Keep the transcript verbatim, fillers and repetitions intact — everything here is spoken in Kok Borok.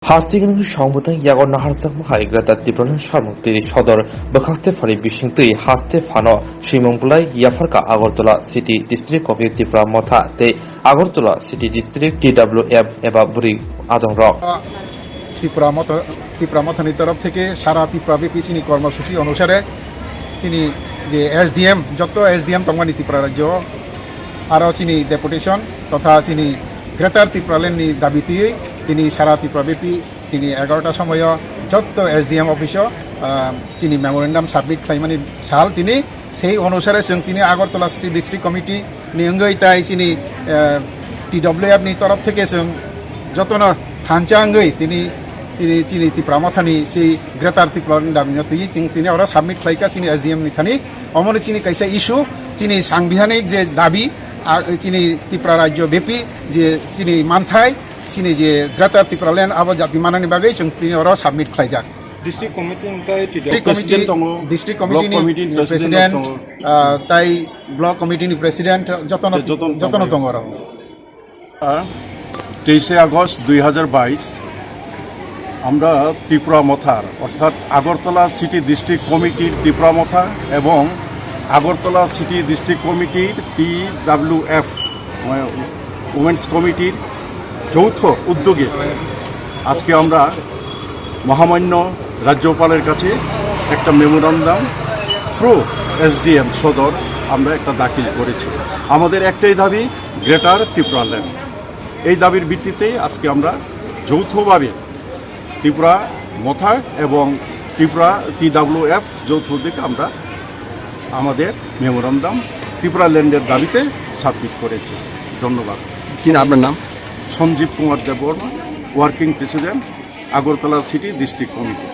Haste gwnang song bwtang yago naharjakma hai Greater Tipraland samung twi sodor bwkhakste phari bising twi haste phano swimung bwlai yapharkha Agartala City District Committee Tipra Motha tei Agartala City District T W F eba bwrwi adongrok. Tipra Motha, Tipra Mothani torof theke sara Tipra bepi chini kormosuchi onusare chini je S D M, jotto S D M tongmani Tipra rajyo, aro chini deputation totha chini Greater Tipraland ni dabi twi tini sara Tipra bepi tini egarota somoyo jotto S D M office o, ah, chini memorandum submit khlaimani sal tini. Sei onusare chwng tini Agartala City District Committee ni wngwi tai chini, eh, T W F ni torof theke chwng jotono thansa wngwi tini, tini, chini Tipra Mothani sei Greater Tipraland ni dabi no twi chwng tini oro submit khlaikha chini S D M ni thani. Omono chini kaisa issue, chini sangbihanik je dabi, ah, chini Tipra rajyo bepi je chini manthai, chini je Greater Tipraland abo jati manani bagwi chwng tini oro submit khlaijak. District committee ni tai T W F. District committee, President tongo, district committee ni block committee ni president president, tongo. Ah, tai block committee ni president jotono, jotono jotono tongo. Tongo oro. তেইশে আগস্ট দুই হাজার বাইশ, আমরা ত্রিপুরা মথার অর্থাৎ Agartala city district কমিটির ত্রিপুরা মথা এবং Agartala city district কমিটির টি ডাব্লিউ এফ, মানে, উমেন্স কমিটির যৌথ উদ্যোগে আজকে আমরা মহামান্য রাজ্যপালের কাছে একটা মেমোরান্ডাম থ্রু এসডিএম সদর আমরা একটা দাখিল করেছি। আমাদের একটাই দাবি, গ্রেটার ত্রিপুরাল্যান্ড। এই দাবির ভিত্তিতে আজকে আমরা যৌথভাবে ত্রিপুরা মথা এবং ত্রিপুরা টিডাব্লিউএফ যৌথ উদ্যোগে আমরা আমাদের মেমোরান্ডাম ত্রিপুরাল্যান্ডের দাবিতে সাবমিট করেছি। ধন্যবাদ। কি নাম আপনার নাম? Sanjib Kumar Debbarma, working president, Agartala city district committee.